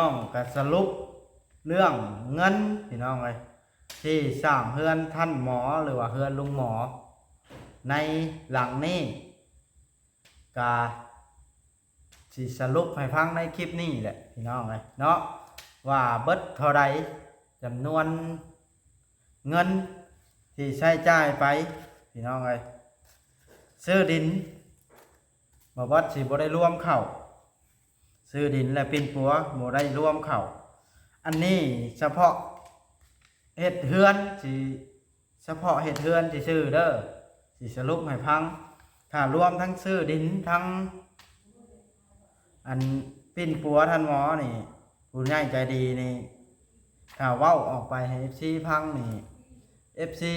ນ້ອງກະສະຫຼຸບເລື່ອງເງິນພີ່ນ້ອງເອີຍ ທີ່ສ້າງເຮືອນທ່ານໝໍ ຫຼືວ່າເຮືອນລຸງໝໍໃນຫຼັງນີ້ ກະຊິສະຫຼຸບໃຫ້ຟັງໃນຄລິບນີ້ແຫຼະພີ່ນ້ອງເອີຍເນາະ ວ່າເບິດເທົ່າໃດ ຈຳນວນເງິນທີ່ໃຊ້ຈ່າຍໄປພີ່ນ້ອງເອີຍ ຊື້ດິນ ບໍ່ບອດຊິບໍ່ໄດ້ລວມເຂົ້າ ຊື້ດິນ ແລະ ປິ່ນປົວບໍ່ໄດ້ລວມເຂົ້າ ອັນນີ້ສະເພາະເຮັດເຮືອນຊິ ສະເພາະເຮັດເຮືອນຊື່ໆເດີ ຊິສະຫຼຸບໃຫ້ຟັງ ຖ້າລວມທັງຊື້ດິນ ທັງອັນປິ່ນປົວທ່ານໝໍນີ້ ຜູ້ໃຫຍ່ໃຈດີນີ້ ຖ້າເວົ້າອອກໄປໃຫ້ເອັຟຊີຟັງນີ້ ເອັຟຊີ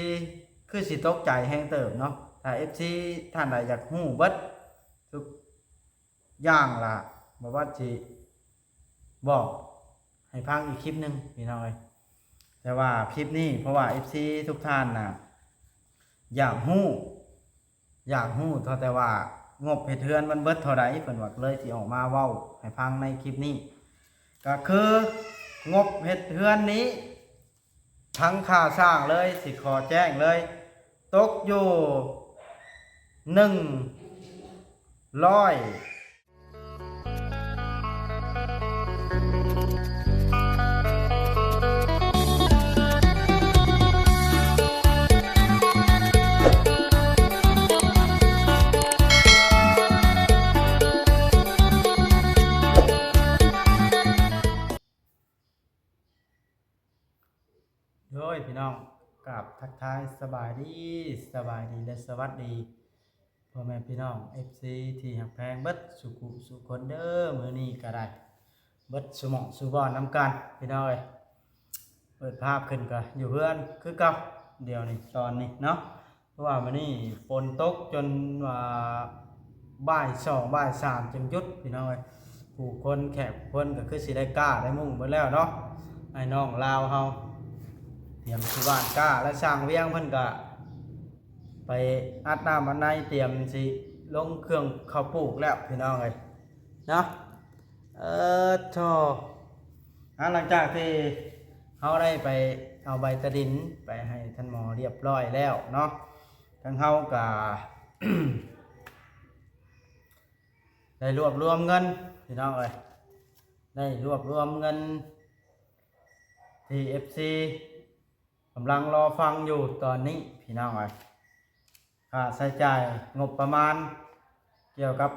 ຄືຊິຕົກໃຈແຮງເຕີບເນາະ ຖ້າເອັຟຊີທ່ານໃດຢາກຮູ້ເບິດທຸກ ຢ່າງລະ ບໍ່ວ່າຊິບອກໃຫ້ຟັງອີກຄລິບໜຶ່ງພີ່ນ້ອງເອີຍ ແຕ່ວ່າຄລິບນີ້ ເພາະວ່າເອັຟຊີທຸກທ່ານນະ ຢາກຮູ້ ຢາກຮູ້ເທົ່າແຕ່ວ່າງົບເຮັດເຮືອນມັນເບິດເທົ່າໃດ ເພິ່ນວ່າ ເລີຍຊິອອກມາເວົ້າໃຫ້ຟັງໃນຄລິບນີ້ ກະຄືງົບເຮັດເຮືອນນີ້ ທັງຄ່າສ້າງເລີຍ ຊິຂໍແຈ້ງເລີຍ ຕົກຢູ່ໜຶ່ງຮ້ອຍ ໂດຍພີ່ນ້ອງ ກາບທັກທາຍສະບາຍດີ ສະບາຍດີ ແລະ ສະຫວັດດີ ພໍ່ແມ່ພີ່ນ້ອງເອັຟຊີທີ່ຮັກແພງເບິດສູ່ຜູ້ສູ່ຄົນເດີ ມື້ນີ້ກະໄດ້ເບິດສູ່ໝ່ອງສູ່ບ່ອນນຳກັນພີ່ນ້ອງເອີຍ ເປີດພາບຂຶ້ນກະຢູ່ເຮືອນຄືເກົ່າ ດຽວນີ້ຕອນນີ້ເນາະ ເພາະວ່າມື້ນີ້ຝົນຕົກຈົນວ່າບ່າຍສອງບ່າຍສາມຈຶ່ງຢຸດພີ່ນ້ອງເອີຍ ຜູ້ຄົນແຂກຜູ້ຄົນກະຄືຊິໄດ້ກ້າໄດ້ມຸ້ງເບິດແລ້ວເນາະ ອ້າຍນ້ອງລາວເຮົາ ຕຽມຊິຫວ່ານກ້າ ແລະ ຊ່າງວຽງເພິ່ນກະໄປອັດນ້ຳອັດໃນ ຕຽມຊິລົງເຄື່ອງເຂົ້າປູກແລ້ວພີ່ນ້ອງເອີຍເນາະ ເອີໂທ້ ອ່າ ຫຼັງຈາກທີ່ເຮົາໄດ້ໄປເອົາໃບຕາດິນໄປໃຫ້ທ່ານໝໍຮຽບຮ້ອຍແລ້ວເນາະ ທາງເຮົາກະ ໄດ້ລວບລວມເງິນພີ່ນ້ອງເອີຍ ໄດ້ລວບລວມເງິນທີ່ເອັຟຊີກຳລັງລໍຟັງຢູ່ຕອນນີ້ພີ່ນ້ອງເອີຍ ຄ່າໃຊ້ຈ່າຍງົບປະມານກ່ຽວກັບ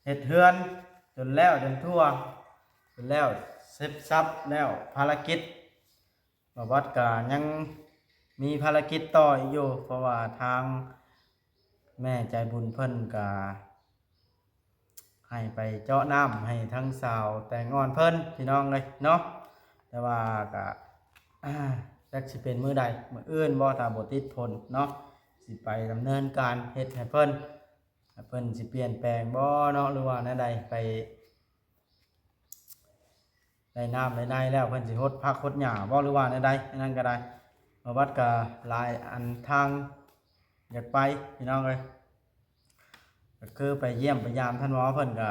ເຮັດເຮືອນຈົນແລ້ວຈົນທົ່ວ ຈົນແລ້ວເສັບສັບແລ້ວ ພາລະກິດ ບ່າວບອດກະຍັງມີພາລະກິດຕໍ່ອີກຢູ່ ເພາະວ່າທາງແມ່ໃຈບຸນເພິ່ນກະໃຫ້ໄປເຈາະນ້ຳໃຫ້ທາງສາວແຕງອ່ອນເພິ່ນ ພີ່ນ້ອງເອີຍເນາະ ແຕ່ວ່າກະ ຈັກຊິເປັນມື້ໃດ ມື້ອື່ນບໍ່ ຖ້າບໍ່ຕິດຝົນເນາະ ຊິໄປດຳເນີນການເຮັດໃຫ້ເພິ່ນ ເພິ່ນຊິປ່ຽນແປງບໍ່ເນາະ ຫຼືວ່າແນວໃດ ໄປໄດ້ນ້ຳໄດ້ໃນແລ້ວ ເພິ່ນຊິຫົດຜັກຫົດຫຍ້າບໍ່ ຫຼືວ່າແນວໃດ ອັນນັ້ນກະໄດ້ ບ່າວບອດກະຫຼາຍອັນທາງຢາກໄປ ພີ່ນ້ອງເອີຍ ກະຄືໄປຢ້ຽມໄປຢາມທ່ານໝໍ ເພິ່ນກະ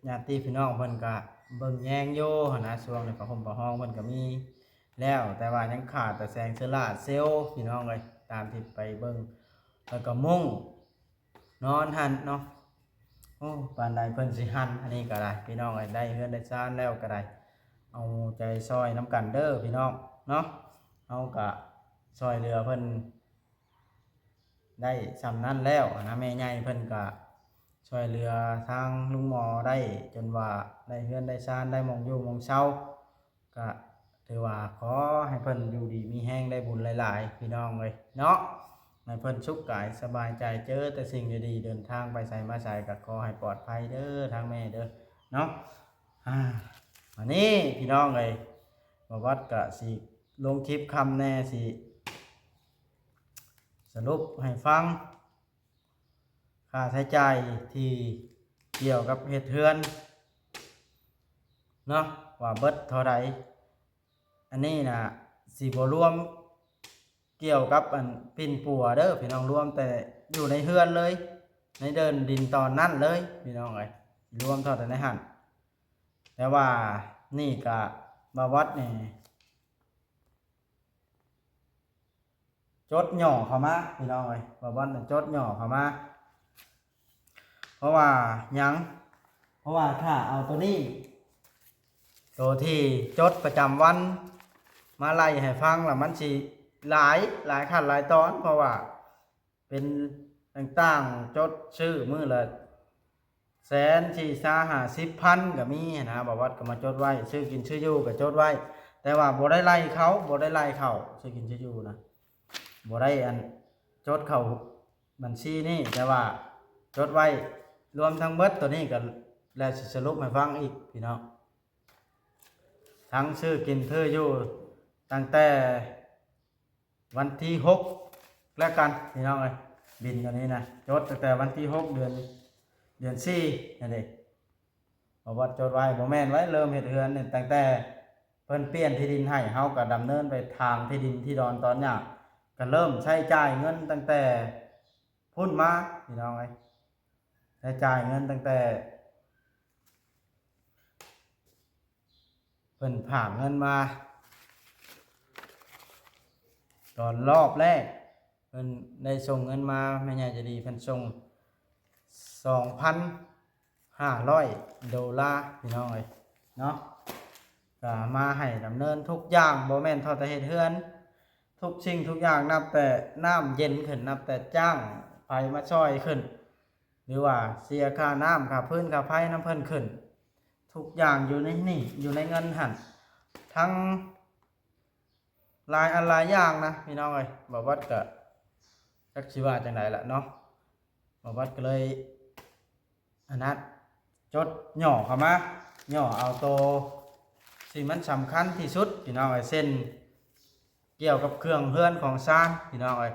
ຍາດຕິພີ່ນ້ອງເພິ່ນກະເບິ່ງແຍງຢູ່ຫັ້ນນະ ຊ່ວງນີ້ຜ້າຫົ່ມຜ້າຮອງເພິ່ນກະມີແລ້ວ ແຕ່ວ່າຍັງຂາດແຕ່ແສງໂຊລາເຊວ ພີ່ນ້ອງເອີຍ ຕາມທີ່ໄປເບິ່ງ ແລ້ວກະມຸ້ງ ນອນຫັ້ນເນາະ ໂອ້ ປານໃດເພິ່ນຊິຫັ້ນ ອັນນີ້ກະໄດ້ ພີ່ນ້ອງເອີຍ ໄດ້ເຮືອນໄດ້ຊານແລ້ວກະໄດ້ ເອົາໃຈຊ່ອຍນຳກັນເດີພີ່ນ້ອງເນາະ ເຮົາກະຊ່ອຍເຫຼືອເພິ່ນໄດ້ຊ່ຳນັ້ນແລ້ວນະ ແມ່ໃຫຍ່ເພິ່ນກະຊ່ອຍເຫຼືອທາງລຸງໝໍໄດ້ ຈົນວ່າໄດ້ເຮືອນໄດ້ຊານ ໄດ້ໝ່ອງຢູ່ໝ່ອງເຊົາ ກະຖືວ່າຂໍໃຫ້ເພິ່ນຢູ່ດີມີແຮງ ໄດ້ບຸນຫຼາຍໆ ພີ່ນ້ອງເອີຍເນາະ ໃຫ້ເພິ່ນສຸກກາຍສະບາຍໃຈ ເຈີແຕ່ສິ່ງດີໆ ເດີນທາງໄປໃສມາໃສກະຂໍໃຫ້ປອດໄພເດີ ທາງແມ່ເດີເນາະ ອ່າ ບາດນີ້ພີ່ນ້ອງເອີຍ ບ່າວບອດກະຊິລົງຄລິບຄ່ຳແດ່ ຊິສະຫຼຸບໃຫ້ຟັງ ຄ່າໃຊ້ຈ່າຍທີ່ກ່ຽວກັບເຮັດເຮືອນເນາະ ວ່າເບິດເທົ່າໃດ ອັນນີ້ນະຊິບໍ່ລວມກ່ຽວກັບອັນປິ່ນປົວເດີພີ່ນ້ອງ ລວມແຕ່ຢູ່ໃນເຮືອນເລີຍ ໃນເດີ່ນດິນຕອນນັ້ນເລີຍພີ່ນ້ອງເອີຍ ລວມເທົ່າແຕ່ໃນຫັ້ນ ແຕ່ວ່ານີ້ກະ ບ່າວບອດນີ້ ຈົດຫຍໍ້ເຂົ້າມາພີ່ນ້ອງເອີຍ, ບ່າວບອດຈົດຫຍໍ້ເຂົ້າມາ. ເພາະວ່າຫຍັງ? ເພາະວ່າຖ້າເອົາໂຕນີ້ ໂຕທີ່ຈົດປະຈຳວັນມາໄລ່ໃຫ້ຟັງລະ ມັນຊິຫຼາຍ ຫຼາຍຂັ້ນຫຼາຍຕອນ, ເພາະວ່າ ເປັນຕ່າງໆ ຈົດຊື້ມື້ລະແສນ ສີ່ ຊາ ຫ້າ ສິບພັນກໍມີຫັ້ນນະ. ບ່າວບອດກໍມາຈົດໄວ້ ຊື້ກິນຊື້ຢູ່ກໍຈົດໄວ້, ແຕ່ວ່າບໍ່ໄດ້ໄລ່ເຂົ້າ ບໍ່ໄດ້ໄລ່ເຂົ້າ ຊື້ກິນຊື້ຢູ່ນະ ບໍ່ໄດ້ອັນ ຈົດເຂົ້າບັນຊີນີ້, ແຕ່ວ່າຈົດໄວ້ລວມທັງເບິດໂຕນີ້ກໍ ແລ້ວຊິສະຫຼຸບໃຫ້ຟັງອີກພີ່ນ້ອງ. ທັງຊື້ກິນຊື້ຢູ່ຕັ້ງແຕ່ ວັນທີຫົກແລ້ວກັນພີ່ນ້ອງເອີຍ, ບິນຕົວນີ້ນະ ຈົດຕັ້ງແຕ່ວັນທີຫົກ ເດືອນ ເດືອນສີ່ນັ້ນເດ້. ບໍ່ວ່າຈົດໄວ້ ບໍ່ແມ່ນໄວ້ ເລີ່ມເຮັດເຮືອນນີ້ ຕັ້ງແຕ່ເພິ່ນປ່ຽນທີ່ດິນໃຫ້ ເຮົາກໍດຳເນີນໄປທາງທີ່ດິນທີ່ດອນຕອນຫຍ້າ, ກໍເລີ່ມໃຊ້ຈ່າຍເງິນຕັ້ງແຕ່ພຸ້ນມາພີ່ນ້ອງເອີຍ, ໃຊ້ຈ່າຍເງິນຕັ້ງແຕ່ ເພິ່ນຝາກເງິນມາຕອນລອບແລກ, ເພິ່ນໄດ້ສົ່ງເງິນມາ, ແມ່ໃຫຍ່ໃຈດີເພິ່ນສົ່ງສອງພັນຫ້າຮ້ອຍໂດລາ ພີ່ນ້ອງເອີຍເນາະ, ກໍມາໃຫ້ດຳເນີນທຸກຢ່າງ, ບໍ່ແມ່ນເທົ່າແຕ່ເຮັດເຮືອນ, ທຸກສິ່ງທຸກຢ່າງ ນັບແຕ່ນ້ຳເຢັນຂຶ້ນ, ນັບແຕ່ຈ້າງໃຜມາຊ່ອຍຂຶ້ນ ຫຼືວ່າເສຍຄ່ານ້ຳ ຄ່າຟືນ ຄ່າໄຟນຳເພິ່ນຂຶ້ນ, ທຸກຢ່າງຢູ່ໃນນີ້ ຢູ່ໃນເງິນຫັ້ນ ທັງຫຼາຍອັນຫຼາຍຢ່າງນະພີ່ນ້ອງເອີຍ. ບ່າວບອດກໍຈັກຊິວ່າຈັ່ງໃດລະເນາະ, ບ່າວບອດກໍເລີຍ ອັນນັ້ນ ຈົດຫຍໍ້ເຂົ້າມາ, ຫຍໍ້ເອົາໂຕທີ່ມັນສຳຄັນທີ່ສຸດ ພີ່ນ້ອງເອີຍ, ເຊັ່ນ ກ່ຽວກັບເຄື່ອງເຮືອນຂອງຊານ ພີ່ນ້ອງເອີຍ,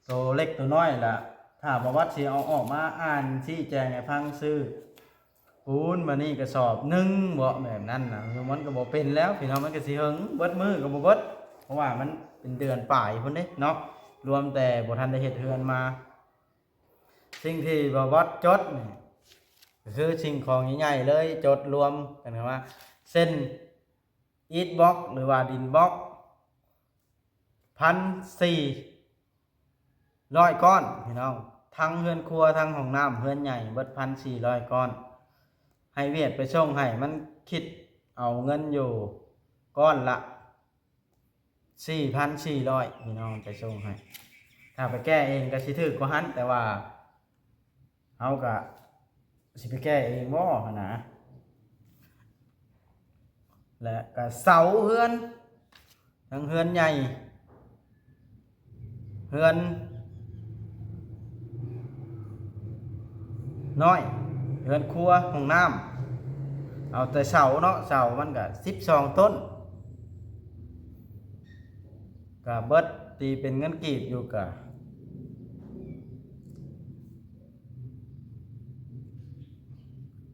ໂຕເລັກໂຕນ້ອຍລະ ຖ້າບໍ່ວ່າຊິເອົາອອກມາອ່ານຊີ້ແຈງໃຫ້ຟັງ ຊື້ປູນມານີ້ກະສອບໜຶ່ງເບາະ ແບບນັ້ນນະ ມັນກໍບໍ່ເປັນແລ້ວ ພີ່ນ້ອງ, ມັນກໍຊິເຫິງ ເບິດມື້ກໍບໍ່ເບິດ ເພາະວ່າມັນເປັນເດືອນປາຍພຸ້ນເດ້ເນາະ, ລວມແຕ່ບໍ່ທັນໄດ້ເຮັດເຮືອນມາ. ສິ່ງທີ່ບ່າວບອດຈົດນີ້ ກໍຄືສິ່ງຂອງໃຫຍ່ໆເລີຍ, ຈົດລວມກັນວ່າ ເຊັ່ນ ອິດບລັອກ ຫຼືວ່າດິນບລັອກ ພັນສີ່ຮ້ອຍກ້ອນ ພີ່ນ້ອງ, ທັງເຮືອນຄົວ ທັງຫ້ອງນ້ຳ ເຮືອນໃຫຍ່ ເບິດພັນສີ່ຮ້ອຍກ້ອນ. ໃຫ້ວຽດໄປສົ່ງໃຫ້ ມັນຄິດເອົາເງິນຢູ່ກ້ອນລະ ສີ່ພັນສີ່ຮ້ອຍ ພີ່ນ້ອງ, ໄປສົ່ງໃຫ້. ຖ້າໄປແກ້ເອງກໍຊິຖືກກວ່າຫັ້ນ, ແຕ່ວ່າເຮົາກໍຊິໄປແກ້ເອງບໍ່ຫັ້ນນະ. ແລະກໍເສົາເຮືອນ, ທັງເຮືອນໃຫຍ່ ເຮືອນນ້ອຍ, ເຮືອນຄົວ, ຫ້ອງນ້ຳ, ເອົາແຕ່ເສົາເນາະ, ເສົາມັນກະສິບສອງຕົ້ນ, ກະເບິດ ຕີເປັນເງິນກີບຢູ່ກະ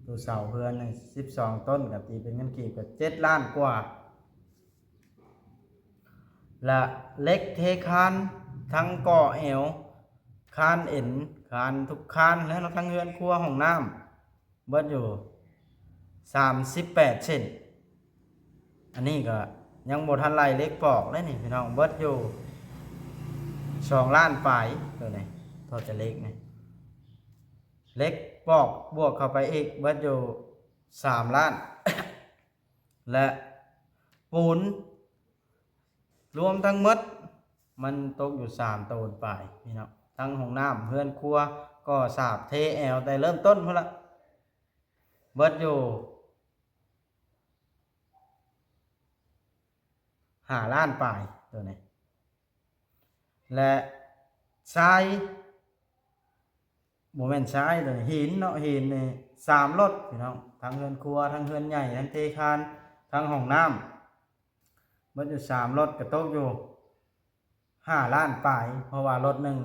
ໂຕເສົາເຮືອນນີ້ສິບສອງຕົ້ນ ກະຕີເປັນເງິນກີບກະເຈັດລ້ານກວ່າ. ແລະ ເຫຼັກເທຄານ ທັງກໍ່ແອວ ຄານເອັນ ຄານທຸກຄານ ແລະ ທັງເຮືອນຄົວ ຫ້ອງນ້ຳ ເບິດຢູ່ສາມສິບແປດເສັ້ນ. ອັນນີ້ກໍຍັງບໍ່ທັນໄລ່ເຫຼັກປອກເດ້ນີ້ພີ່ນ້ອງ, ເບິດຢູ່ສອງລ້ານປາຍ ໂຕນີ້ ເທົ່າແຕ່ເຫຼັກນີ້, ເຫຼັກປອກບວກເຂົ້າໄປອີກ ເບິດຢູ່ສາມລ້ານ. ແລະ ປູນ ລວມທັງໝົດ ມັນຕົກຢູ່ສາມໂຕນປາຍພີ່ນ້ອງ, ທັງຫ້ອງນ້ຳ ເຮືອນຄົວ ກໍ່ສາບ ເທແອວ ແຕ່ເລີ່ມຕົ້ນພຸ້ນລະ ເບິດຢູ່ຫ້າລ້ານປາຍໂຕນີ້. ແລະ ຊາຍ ບໍ່ແມ່ນຊາຍເດ້ ຫີນເນາະ, ຫີນນີ້ສາມລົດພີ່ນ້ອງ, ທັງເຮືອນຄົວ ທັງເຮືອນໃຫຍ່ ທັງເທຄານ ທັງຫ້ອງນ້ຳ ເບິດຢູ່ສາມລົດ ກໍຕົກຢູ່ຫ້າລ້ານປາຍ, ເພາະວ່າລົດໜຶ່ງ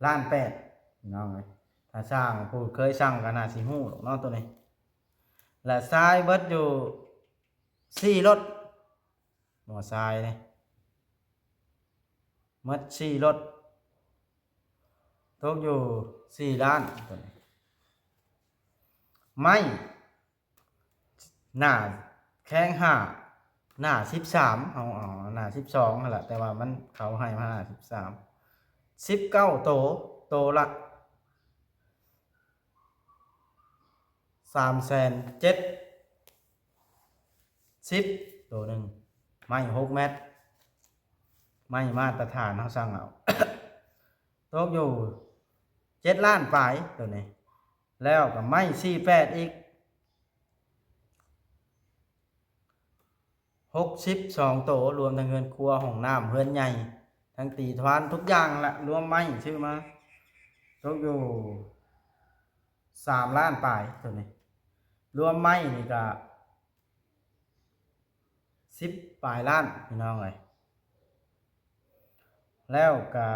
ລ້ານແປດພີ່ນ້ອງເອີຍ. ຖ້າຊ່າງຜູ້ເຄີຍຊ່າງກໍໜ້າຊິຮູ້ດອກເນາະໂຕນີ້. ແລະ ຊາຍເບິດຢູ່ສີ່ລົດ, ໝໍຊາຍນີ້ ໝົດສີ່ລົດ ຕົກຢູ່ສີ່ລ້ານ. ໄມ້ ໜ້າແຂ້ງຫ້າ ໜ້າສິບສາມ ເຮົາເອົາໜ້າສິບສອງຫັ້ນລະ ແຕ່ວ່າມັນ ເຂົາໃຫ້ມາໜ້າສິບສາມ ສິບເກົ້າໂຕ ໂຕລະສາມແສນເຈັດສິບ ໂຕໜຶ່ງ ໄມ້ຫົກແມັດ ໄມ້ມາດຕະຖານເຮົາສັ່ງເອົາ ຕົກຢູ່ເຈັດລ້ານປາຍໂຕນີ້ ແລ້ວກໍໄມ້ສີ່ແປດອີກ ຫົກສິບສອງໂຕ ລວມທັງເຮືອນຄົວ ຫ້ອງນ້ຳ ເຮືອນໃຫຍ່ ທັງຕີທວານ ທຸກຢ່າງລະ ລວມໄມ້ຊື້ມາ ຕົກຢູ່ສາມລ້ານປາຍໂຕນີ້ ລວມໄມ້ນີ້ກະສິບປາຍລ້ານ ພີ່ນ້ອງເອີຍ. ແລ້ວກະ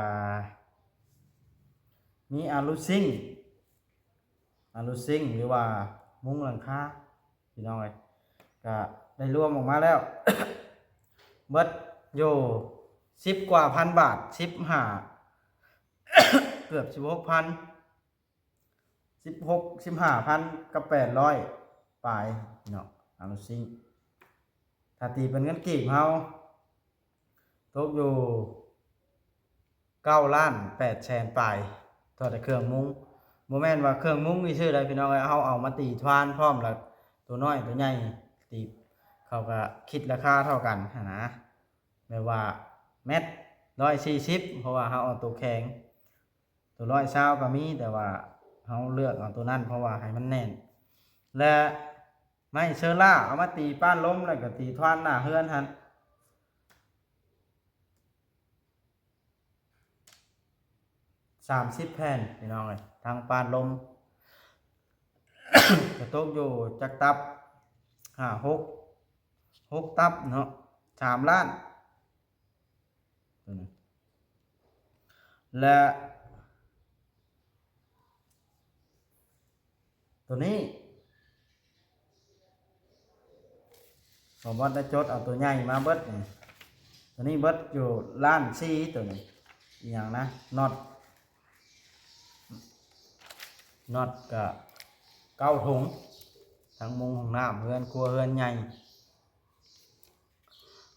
ມີອາລູຊິງ ອາລູຊິງ ຫຼືວ່າມຸງຫຼັງຄາ ພີ່ນ້ອງເອີຍ ກະໄດ້ລວມອອກມາແລ້ວ ເບິດຢູ່ສິບກວ່າພັນບາດ ສິບຫ້າ ເກືອບສິບຫົກພັນ ສິບຫົກ ສິບຫ້າພັນກັບແປດຮ້ອຍປາຍເນາະ ອາລູຊິງ ຖ້າຕີເປັນເງິນກີບເຮົາ ຕົກຢູ່ເກົ້າລ້ານແປດແສນປາຍ ເທົ່າແຕ່ເຄື່ອງມຸງ ບໍ່ແມ່ນວ່າເຄື່ອງມຸງນີ້ຊື່ໃດ ພີ່ນ້ອງເອີຍ ເຮົາເອົາມາຕີທວານພ້ອມ ແລ້ວໂຕນ້ອຍໂຕໃຫຍ່ ຕີ ເຂົາກະຄິດລາຄາເທົ່າກັນຫັ້ນນະ ແບບວ່າແມັດຮ້ອຍສີ່ສິບ ເພາະວ່າເຮົາເອົາໂຕແຂງ ໂຕຮ້ອຍຊາວກໍມີ ແຕ່ວ່າເຮົາເລືອກເອົາໂຕນັ້ນ ເພາະວ່າໃຫ້ມັນແໜ້ນ ແລະ ໄມ້ເຊີລ່າ ເອົາມາຕີປ້ານລົມ ແລ້ວກໍຕີທວານໜ້າເຮືອນຫັ້ນ ສາມສິບແຜ່ນ ພີ່ນ້ອງເອີຍ ທັງປ້ານລົມ ກໍຕົກຢູ່ຈັກຕັບ ຫ້າ ຫົກ ຫົກຕັບເນາະ ສາມລ້ານ ໂຕນີ້ ແລະ ໂຕນີ້ ບ່າວບອດໄດ້ຈົດເອົາໂຕໃຫຍ່ມາເບິດນີ້ ໂຕນີ້ເບິດຢູ່ລ້ານສີ່ ໂຕນີ້ ອີຫຍັງນະ ນັອດ ນັອດກະເກົ້າຖົງ ທັງມຸງຫ້ອງນ້ຳ ເຮືອນຄົວ ເຮືອນໃຫຍ່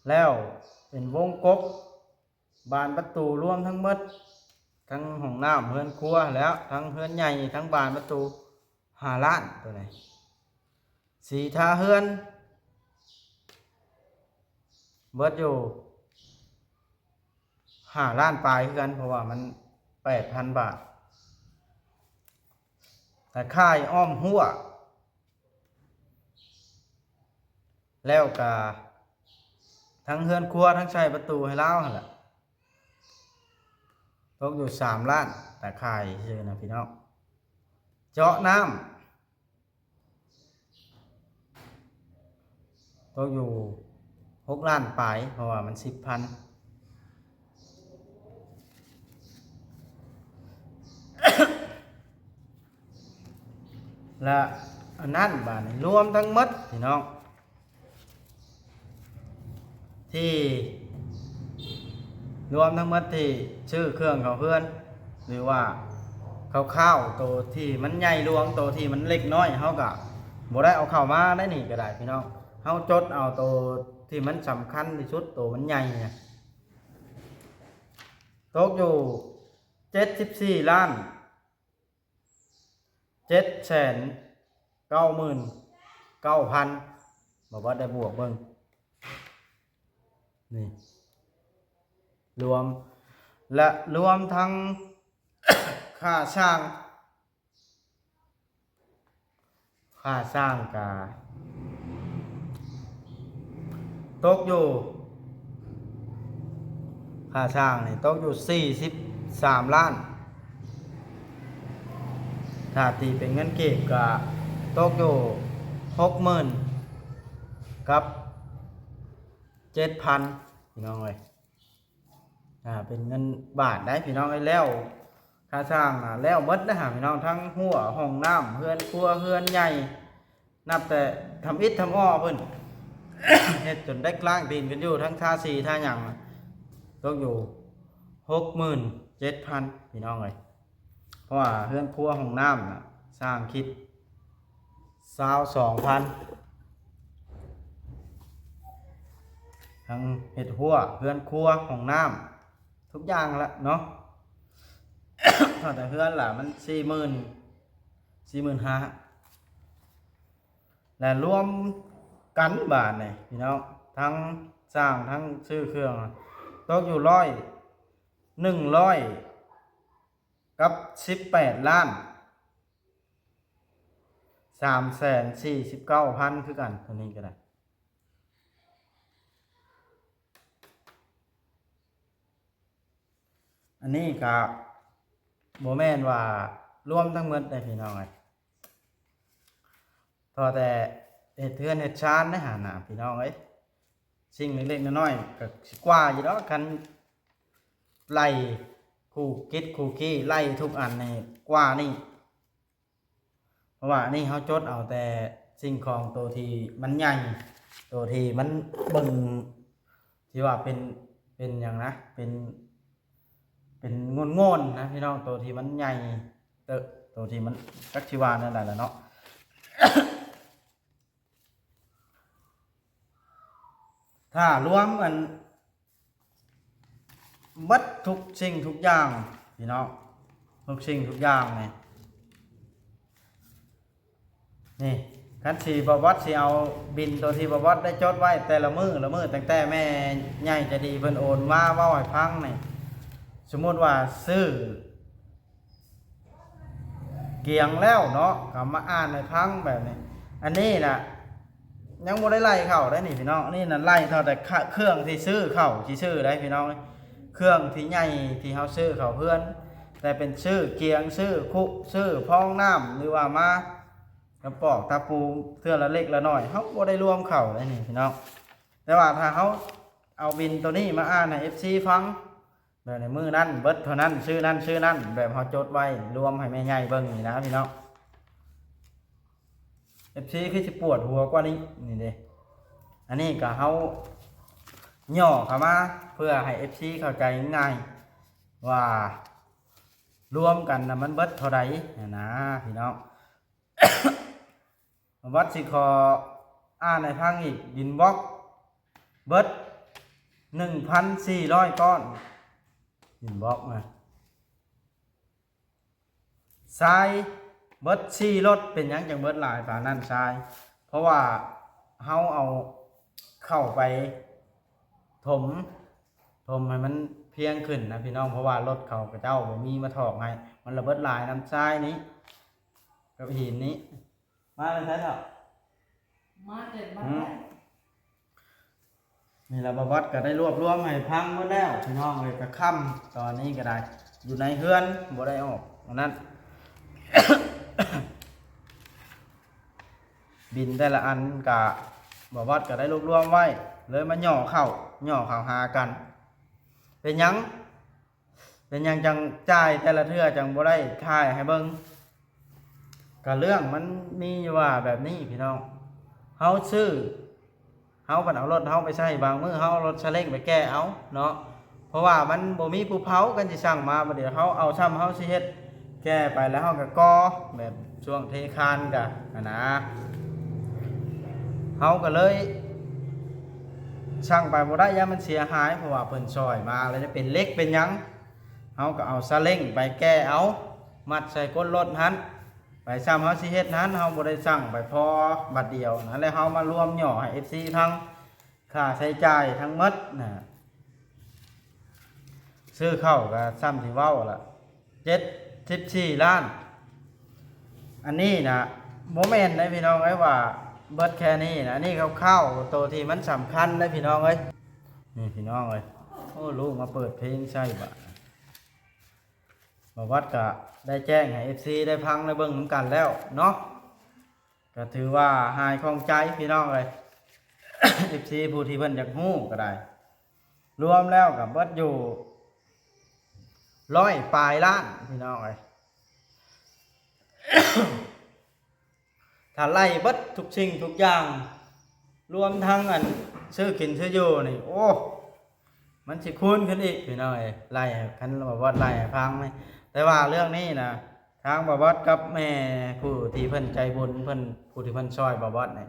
ແລ້ວເປັນວົງກົບ ບານປະຕູລວມທັງໝົດ ທັງຫ້ອງນ້ຳ ເຮືອນຄົວ ແລ້ວທັງເຮືອນໃຫຍ່ ທັງບານປະຕູ ຫ້າລ້ານ ໂຕນີ້ ສີທາເຮືອນ ເບິດຢູ່ຫ້າລ້ານປາຍຄືກັນ ເພາະວ່າມັນແປດພັນບາດ ຕາຂ່າຍອ້ອມຮົ້ວ ແລ້ວກະທັງເຮືອນຄົວ ທັງໃສ່ປະຕູໃຫ້ລາວຫັ້ນລະ ຕົກຢູ່ສາມລ້ານ ຕາຂ່າຍຊື່ນະພີ່ນ້ອງ ເຈາະນ້ຳ ຕົກຢູ່ຫົກລ້ານປາຍ ເພາະວ່າມັນສິບພັນ ແລະ ອັນນັ້ນ ບາດນີ້ລວມທັງໝົດພີ່ນ້ອງ ທີ່ ລວມທັງໝົດທີ່ຊື້ເຄື່ອງເຂົ້າເຮືອນ ຫຼືວ່າຄ່າວໆ ໂຕທີ່ມັນໃຫຍ່ຫຼວງ ໂຕທີ່ມັນເລັກນ້ອຍ ເຮົາກະບໍ່ໄດ້ເອົາເຂົ້າມາໄດ້ນີ້ກໍໄດ້ພີ່ນ້ອງ ເຮົາຈົດເອົາໂຕທີ່ມັນສຳຄັນທີ່ສຸດ ໂຕມັນໃຫຍ່ນະ ຕົກຢູ່ເຈັດສິບສີ່ລ້ານ ເຈັດແສນເກົ້າໝື່ນເກົ້າພັນ ບໍ່ວ່າໄດ້ບວກເບິ່ງ ນີ້ ລວມ ແລະ ລວມທັງຄ່າຊ່າງ ຄ່າຊ່າງກະຕົກຢູ່ ຄ່າຊ່າງນີ້ຕົກຢູ່ສີ່ສິບສາມລ້ານ ຖ້າຕີເປັນເງິນກີບກະຕົກຢູ່ຫົກໝື່ນກັບເຈັດພັນ ພີ່ນ້ອງເອີຍ ອ່າ ເປັນເງິນບາດໄດ໋ພີ່ນ້ອງເອີຍ ແລ້ວຄ່າສ້າງນະແລ້ວໝົດເດີຫາພີ່ນ້ອງ ທັງຮົ້ວ ຫ້ອງນ້ຳ ເຮືອນຄົວ ເຮືອນໃຫຍ່ ນັບແຕ່ທຳອິດທຳອໍ້ພຸ້ນ ເຮັດຈົນໄດ້ກ້າງຕີນກັນຢູ່ ທັງທາສີທາຫຍັງ ຕົກຢູ່ຫົກໝື່ນເຈັດພັນ ພີ່ນ້ອງເອີຍ ເພາະວ່າເຮືອນຄົວຫ້ອງນ້ຳນະ ຊ່າງຄິດຊາວສອງພັນ ທັງເຮັດຮົ້ວ ເຮືອນຄົວ ຫ້ອງນ້ຳ ທຸກຢ່າງລະເນາະ. ເທົ່າແຕ່ເຮືອນລະມັນສີ່ໝື່ນ ສີ່ໝື່ນຫ້າ ແລະລວມກັນບາດນີ້ພີ່ນ້ອງ ທັງສ້າງ ທັງຊື້ເຄື່ອງ ຕົກຢູ່ຮ້ອຍ ໜຶ່ງຮ້ອຍກັບສິບແປດລ້ານສາມແສນສີ່ສິບເກົ້າພັນຄືກັນ ໂຕນີ້ກໍໄດ້. ອັນນີ້ກໍບໍ່ແມ່ນວ່າລວມທັງໝົດເດ້ພີ່ນ້ອງເອີຍ ພໍແຕ່ເຮັດເຮືອນເຮັດຊານເດ້ຫັ້ນນະພີ່ນ້ອງເອີຍ. ສິ່ງເລັກໆນ້ອຍໆກໍຊິກວ່າຢູ່ດອກ ຄັນໄລ່ຄູ່ກິດຄູ່ກີ້ ໄລ່ທຸກອັນນີ້ກວ່ານີ້. ເພາະວ່າອັນນີ້ເຮົາຈົດເອົາແຕ່ສິ່ງຂອງໂຕທີ່ມັນໃຫຍ່ ໂຕທີ່ມັນເບິ່ງ ທີ່ວ່າເປັນ ເປັນຫຍັງນະ ເປັນ ເປັນໂງ່ນໆນະພີ່ນ້ອງ ໂຕທີ່ມັນໃຫຍ່ເຕີບ ໂຕທີ່ມັນ ຈັກຊິວ່າແນວໃດລະເນາະ. ຖ້າລວມອັນ ເບິດທຸກສິ່ງທຸກຢ່າງພີ່ນ້ອງ ທຸກສິ່ງທຸກຢ່າງນີ້ ນີ້ ຄັນຊິ ບ່າວບອດຊິເອົາບິນໂຕທີ່ບ່າວບອດໄດ້ຈົດໄວ້ແຕ່ລະມື້ລະມື້ ຕັ້ງແຕ່ແມ່ໃຫຍ່ໃຈດີເພິ່ນໂອນມາເວົ້າໃຫ້ຟັງນີ້ ສົມມຸດວ່າຊື້ ກຽງແລ້ວເນາະ ກໍມາອ່ານໃຫ້ຟັງແບບນີ້. ອັນນີ້ນະ ຍັງບໍ່ໄດ້ໄລ່ເຂົ້າໄດ໋ນີ້ພີ່ນ້ອງ ອັນນີ້ນະໄລ່ເທົ່າແຕ່ ຄ- ເຄື່ອງທີ່ຊື້ເຂົ້າ ທີ່ຊື້ໄດ໋ພີ່ນ້ອງ ເຄື່ອງທີ່ໃຫຍ່ທີ່ເຮົາຊື້ເຂົ້າເຮືອນ ແຕ່ເປັນຊື້ກຽງ ຊື້ຄຸ ຊື້ພອງນ້ຳ ຫຼືວ່າມາກະປອກຕະປູເທື່ອລະເລັກລະນ້ອຍ ເຮົາບໍ່ໄດ້ລວມເຂົ້າໄດ໋ນີ້ພີ່ນ້ອງ. ແຕ່ວ່າຖ້າເຮົາເອົາບິນໂຕນີ້ມາອ່ານໃຫ້ເອັຟຊີຟັງ ແບບໃນມື້ນັ້ນເບິດເທົ່ານັ້ນ ຊື້ນັ້ນຊື້ນັ້ນ ແບບເຮົາຈົດໄວ້ລວມໃຫ້ແມ່ໃຫຍ່ເບິ່ງນີ້ນະພີ່ນ້ອງ ເອັຟຊີຄືຊິປວດຫົວກວ່ານີ້ ນີ້ເດ້. ອັນນີ້ກໍເຮົາຫຍໍ້ເຂົ້າມາເພື່ອໃຫ້ເອັຟຊີເຂົ້າໃຈງ່າຍວ່າລວມກັນນະມັນເບິດເທົ່າໃດຫັ້ນນະພີ່ນ້ອງ. ບ່າວບອດຊິຂໍອ່ານໃຫ້ຟັງອີກ ດິນບລັອກເບິດໜຶ່ງພັນສີ່ຮ້ອຍກ້ອນ ດິນບລັອກນະ ຊາຍເບິດສີ່ລົດ ເປັນຫຍັງຈັ່ງເບິດຫຼາຍປານນັ້ນຊາຍ ເພາະວ່າເຮົາເອົາເຂົ້າໄປຖົມ ຖົມໃຫ້ມັນພຽງຂຶ້ນນະພີ່ນ້ອງ ເພາະວ່າລົດເຂົາ ເຂົາເຈົ້າບໍ່ມີມາຖອກໃຫ້ ມັນລະເບິດຫຼາຍນຳຊາຍນີ້ກັບຫີນນີ້. ມາແຕ່ໃສເຖົ້າ? ມາແຕ່ບ້ານໃດ? ນີ້ລະ ບ່າວບອດກໍໄດ້ລວບລວມໃຫ້ຟັງໝົດແລ້ວພີ່ນ້ອງເອີຍ ກໍຄ່ຳຕອນນີ້ກໍໄດ້ ຢູ່ໃນເຮືອນບໍ່ໄດ້ອອກອັນນັ້ນ ບິນແຕ່ລະອັນກະ ບ່າວບອດກໍໄດ້ລວບລວມໄວ້ ເລີຍມາຫຍໍ້ເຂົ້າ ຫຍໍ້ເຂົ້າຫາກັນ. ເປັນຫຍັງ ເປັນຫຍັງຈັ່ງຈ່າຍແຕ່ລະເທື່ອຈັ່ງບໍ່ໄດ້ຖ່າຍໃຫ້ເບິ່ງ? ກະເລື່ອງມັນມີຢູ່ວ່າແບບນີ້ພີ່ນ້ອງ ເຮົາຊື້ ເຮົາບັດເອົາລົດເຮົາໄປໃຊ້ ບາງມື້ເຮົາເອົາລົດຊາເລັ້ງໄປແກ່ເອົາເນາະ ເພາະວ່າມັນບໍ່ມີຜູ້ເຜົາ ຄັນຊິສັ່ງມາບັດດຽວເຮົາເອົາ ຊ່ຳເຮົາຊິເຮັດແກ່ໄປ ແລ້ວເຮົາກະກໍ່ ແບບຊ່ວງເທຄານກະຫັ້ນນະ ເຮົາກະເລີຍສັ່ງໄປບໍ່ໄດ້ ຢ້ານມັນເສຍຫາຍ ເພາະວ່າເພິ່ນຊ່ອຍມາແລ້ວ ເປັນເຫຼັກເປັນຫຍັງ ເຮົາກໍເອົາຊາເລັ້ງໄປແກ່ເອົາ ມັດໃສ່ກົ້ນລົດຫັ້ນ ໄປຊ່ຳເຮົາຊິເຮັດຫັ້ນ ເຮົາບໍ່ໄດ້ສັ່ງໄປພໍບັດດຽວຫັ້ນ ແລ້ວເຮົາມາລວມຫຍໍ້ໃຫ້ເອັຟຊີທັງຄ່າໃຊ້ຈ່າຍທັງໝົດນະ ຊື້ເຂົ້າກໍຊ່ຳທີ່ເວົ້າລະ ເຈັດສິບສີ່ລ້ານ. ອັນນີ້ນະ ບໍ່ແມ່ນເດ້ພີ່ນ້ອງເອີຍວ່າເບິດແຄ່ນີ້ນະ ອັນນີ້ຄ່າວໆ ໂຕທີ່ມັນສຳຄັນເດ້ພີ່ນ້ອງເອີຍ ນີ້ພີ່ນ້ອງເອີຍ ໂອ້ ລູກມາເປີດເພງໃສ່ບາດ ບ່າວວັດກະໄດ້ແຈ້ງໃຫ້ເອັຟຊີໄດ້ຟັງໄດ້ເບິ່ງນຳກັນແລ້ວເນາະ ກະຖືວ່າຫາຍຂ້ອງໃຈພີ່ນ້ອງເອີຍ ເອັຟຊີຜູ້ທີ່ເພິ່ນຢາກຮູ້ກະໄດ້ ລວມແລ້ວກະເບິດຢູ່ຮ້ອຍປາຍລ້ານພີ່ນ້ອງເອີຍ. ຖ້າໄລ່ເບິດທຸກສິ່ງທຸກຢ່າງ ລວມທັງອັນຊື້ກິນຊື້ຢູ່ນີ້ ໂອ້ ມັນຊິຄູນຂຶ້ນອີກພີ່ນ້ອງເອີຍ ໄລ່ໃຫ້ ຄັນບ່າວວັດໄລ່ໃຫ້ຟັງນີ້ ແຕ່ວ່າເລື່ອງນີ້ນະ ທາງບ່າວວັດກັບແມ່ຜູ້ທີ່ເພິ່ນໃຈບຸນ ເພິ່ນ ຜູ້ທີ່ເພິ່ນຊ່ອຍບ່າວວັດນີ້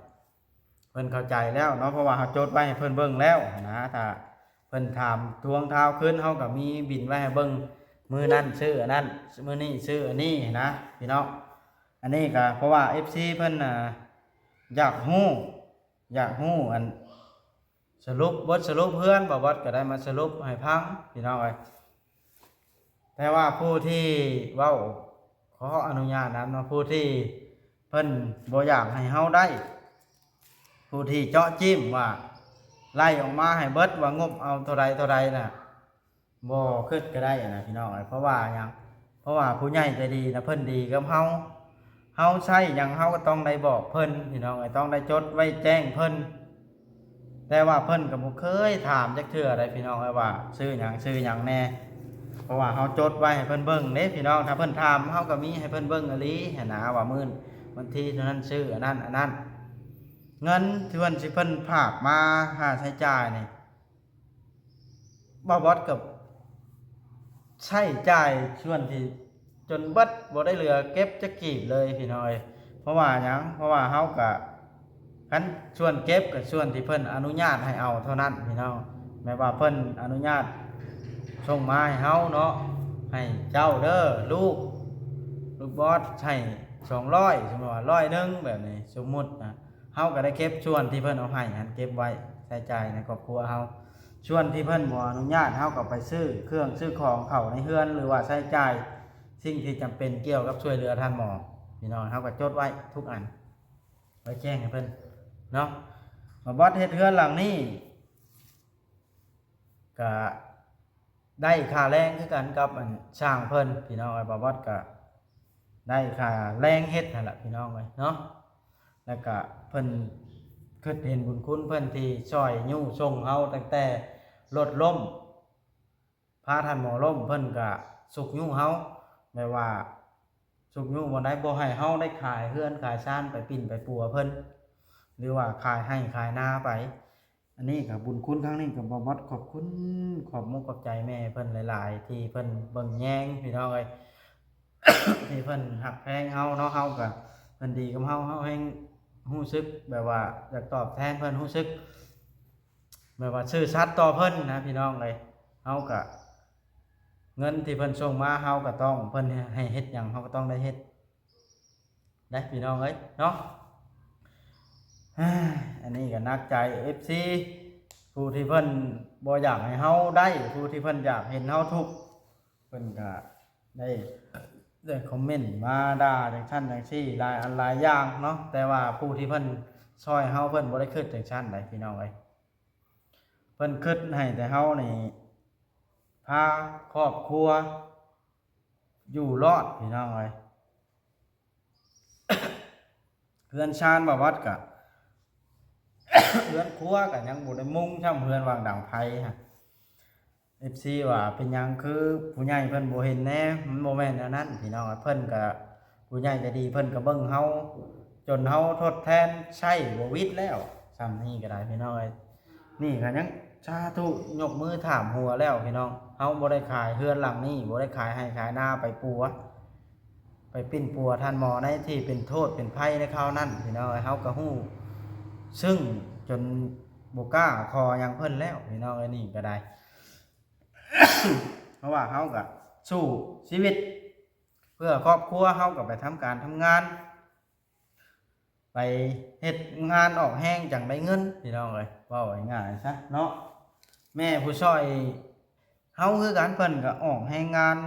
ເພິ່ນເຂົ້າໃຈແລ້ວເນາະ ເພາະວ່າເຮົາຈົດໄວ້ໃຫ້ເພິ່ນເບິ່ງແລ້ວນະ. ຖ້າເພິ່ນຖາມທວງທາວຄືນ ເຮົາກໍມີບິນໄວ້ໃຫ້ເບິ່ງ ມື້ນັ້ນຊື້ອັນນັ້ນ ມື້ນີ້ຊື້ອັນນີ້ນະພີ່ນ້ອງ. ອັນນີ້ກໍເພາະວ່າເອັຟຊີເພິ່ນ ອ່າ ຢາກຮູ້ ຢາກຮູ້ອັນ ສະຫຼຸບ ບົດສະຫຼຸບເຮືອນ ບ່າວບອດກໍໄດ້ມາສະຫຼຸບໃຫ້ຟັງພີ່ນ້ອງເອີຍ. ແຕ່ວ່າຜູ້ທີ່ເວົ້າ ຂໍອະນຸຍາດນຳເນາະ ຜູ້ທີ່ເພິ່ນບໍ່ຢາກໃຫ້ເຮົາໄດ້ ຜູ້ທີ່ເຈາະຈິ້ມວ່າ ໄລ່ອອກມາໃຫ້ເບິດວ່າງົບເອົາເທົ່າໃດເທົ່າໃດນະ ບໍ່ຄິດກໍໄດ້ນະພີ່ນ້ອງເອີຍ. ເພາະວ່າຫຍັງ? ເພາະວ່າຜູ້ໃຫຍ່ໃຈດີນະ ເພິ່ນດີກັບເຮົາ ເຮົາໃຊ້ຫຍັງເຮົາກໍຕ້ອງໄດ້ບອກເພິ່ນພີ່ນ້ອງເອີຍ ຕ້ອງໄດ້ຈົດໄວ້ແຈ້ງເພິ່ນ. ແຕ່ວ່າເພິ່ນກໍບໍ່ເຄີຍຖາມຈັກເທື່ອໃດພີ່ນ້ອງເອີຍ ວ່າຊື້ຫຍັງ ຊື້ຫຍັງແດ່ ເພາະວ່າເຮົາຈົດໄວ້ໃຫ້ເພິ່ນເບິ່ງເດ້ພີ່ນ້ອງ. ຖ້າເພິ່ນຖາມ ເຮົາກໍມີໃຫ້ເພິ່ນເບິ່ງອີ່ຫຼີຫັ້ນນະ ວ່າມື້ວັນທີເທົ່ານັ້ນຊື້ອັນນັ້ນອັນນັ້ນ. ເງິນທີ່ເພິ່ນ ທີ່ເພິ່ນຝາກມາຄ່າໃຊ້ຈ່າຍນີ້ ບ່າວບອດກໍໃຊ້ຈ່າຍສ່ວນທີ່ຈົນເບິດ ບໍ່ໄດ້ເຫຼືອເກັບຈັກກີບເລີຍພີ່ນ້ອງເອີຍ. ເພາະວ່າຫຍັງ? ເພາະວ່າເຮົາກະ ຄັນສ່ວນເກັບກໍສ່ວນທີ່ເພິ່ນອະນຸຍາດໃຫ້ເອົາເທົ່ານັ້ນພີ່ນ້ອງ. ແບບວ່າເພິ່ນອະນຸຍາດສົ່ງມາໃຫ້ເຮົາເນາະ ໃຫ້ເຈົ້າເດີລູກ ລູກບອດໃຫ້ສອງຮ້ອຍ ສົມມຸດວ່າຮ້ອຍໜຶ່ງແບບນີ້ ສົມມຸດນະ ເຮົາກໍໄດ້ເກັບສ່ວນທີ່ເພິ່ນເອົາໃຫ້ຫັ້ນ ເກັບໄວ້ໃຊ້ຈ່າຍໃນຄອບຄົວເຮົາ. ສ່ວນທີ່ເພິ່ນບໍ່ອະນຸຍາດ ເຮົາກໍໄປຊື້ເຄື່ອງຊື້ຂອງເຂົ້າໃນເຮືອນ ຫຼືວ່າໃຊ້ຈ່າຍສິ່ງທີ່ຈຳເປັນກ່ຽວກັບຊ່ວຍເຫຼືອທ່ານໝໍ ພີ່ນ້ອງ. ເຮົາກໍຈົດໄວ້ທຸກອັນ ໄວ້ແຈ້ງໃຫ້ເພິ່ນເນາະ. ບ່າວບອດເຮັດເຮືອນຫຼັງນີ້ ກະໄດ້ຄ່າແຮງຄືກັນກັບອັນຊ່າງເພິ່ນພີ່ນ້ອງເອີຍ. ບ່າວບອດກະໄດ້ຄ່າແຮງເຮັດຫັ້ນລະພີ່ນ້ອງເອີຍເນາະ. ແລ້ວກະເພິ່ນຄິດເຫັນບຸນຄຸນເພິ່ນທີ່ຊ່ອຍຍູ້ສົ່ງເຮົາຕັ້ງແຕ່ລົດລົ້ມ ພາທ່ານໝໍລົ້ມ ເພິ່ນກະຊຸກຍູ້ເຮົາ ແບບວ່າຊຸກຍູ້ບ່ອນໃດ ບໍ່ໃຫ້ເຮົາໄດ້ຂາຍເຮືອນຂາຍຊານໄປປິ່ນໄປປົວເພິ່ນ ຫຼືວ່າຂາຍໄຮ່ຂາຍນາໄປ. ອັນນີ້ກໍບຸນຄຸນຄັ້ງນີ້ກໍບ່າວບອດຂອບຄຸນ ຂອບມຸກຂອບໃຈແມ່ເພິ່ນຫຼາຍໆ ທີ່ເພິ່ນເບິ່ງແຍງພີ່ນ້ອງເອີຍ ທີ່ເພິ່ນຮັກແພງເຮົາເນາະ. ເຮົາກໍ ເພິ່ນດີກັບເຮົາ ເຮົາແຮ່ງຮູ້ສຶກແບບວ່າຢາກຕອບແທນເພິ່ນ ຮູ້ສຶກແບບວ່າຊື່ສັດຕໍ່ເພິ່ນນະພີ່ນ້ອງເອີຍ. ເຮົາກໍ ເງິນທີ່ເພິ່ນສົ່ງມາ ເຮົາກໍຕ້ອງ ເພິ່ນໃຫ້ເຮັດຫຍັງ ເຮົາກໍຕ້ອງໄດ້ເຮັດ ໄດ້ພີ່ນ້ອງເອີຍເນາະ. ອັນນີ້ກໍໜັກໃຈເອັຟຊີ ຜູ້ທີ່ເພິ່ນບໍ່ຢາກໃຫ້ເຮົາໄດ້ ຜູ້ທີ່ເພິ່ນຢາກເຫັນເຮົາທຸກ ເພິ່ນກໍໄດ້ ໄດ້ຄອມເມັນມາດ່າຈັ່ງຊັ້ນຈັ່ງຊີ້ ຫຼາຍອັນຫຼາຍຢ່າງເນາະ. ແຕ່ວ່າຜູ້ທີ່ເພິ່ນຊ່ອຍເຮົາ ເພິ່ນບໍ່ໄດ້ຄິດຈັ່ງຊັ້ນໃດພີ່ນ້ອງເອີຍ. ເພິ່ນຄິດໃຫ້ແຕ່ເຮົານີ້ພາຄອບຄົວຢູ່ລອດພີ່ນ້ອງເອີຍ. ເຮືອນຊານບ່າວບອດກະ ເຮືອນຄົວກະຍັງບໍ່ໄດ້ມຸງຊ້ຳ ເຮືອນວາງດັງໄຟຫັ້ນ ເອັຟຊີ ວ່າເປັນຫຍັງຄືຜູ້ໃຫຍ່ເພິ່ນບໍ່ເຫັນແດ່? ມັນບໍ່ແມ່ນແນວນັ້ນພີ່ນ້ອງ. ເພິ່ນກະ ຜູ້ໃຫຍ່ໃຈດີເພິ່ນກະເບິ່ງເຮົາ ຈົນເຮົາທົດແທນໃຊ້ບໍ່ຫວິດແລ້ວ ຊ່ຳນີ້ກະໄດ້ພີ່ນ້ອງເອີຍ. ນີ້ກະຍັງສາທຸ ຍົກມືຖາມຫົວແລ້ວພີ່ນ້ອງ. ເຮົາບໍ່ໄດ້ຂາຍເຮືອນຫຼັງນີ້ ບໍ່ໄດ້ຂາຍໄຮ່ຂາຍນາໄປປົວ ໄປປິ່ນປົວທ່ານໝໍໃນທີ່ເປັນໂທດເປັນໄພໃນຄາວນັ້ນພີ່ນ້ອງເອີຍ. ເຮົາກະຮູ້ ຊຶ່ງຈົນບໍ່ກ້າຂໍຫຍັງເພິ່ນແລ້ວພີ່ນ້ອງເອີຍ. ນີ້ກະໄດ້ ເພາະວ່າເຮົາກະສູ້ຊີວິດເພື່ອຄອບຄົວ ເຮົາກະໄປທຳການທຳງານ ໄປເຮັດງານອອກແຮງຈັ່ງໄດ້ເງິນພີ່ນ້ອງເອີຍ. ເວົ້າງ່າຍໆຊະເນາະ ແມ່ຜູ້ຊ່ອຍເຮົາຄືກັນ ເພິ່ນກະອອກແຮງງານ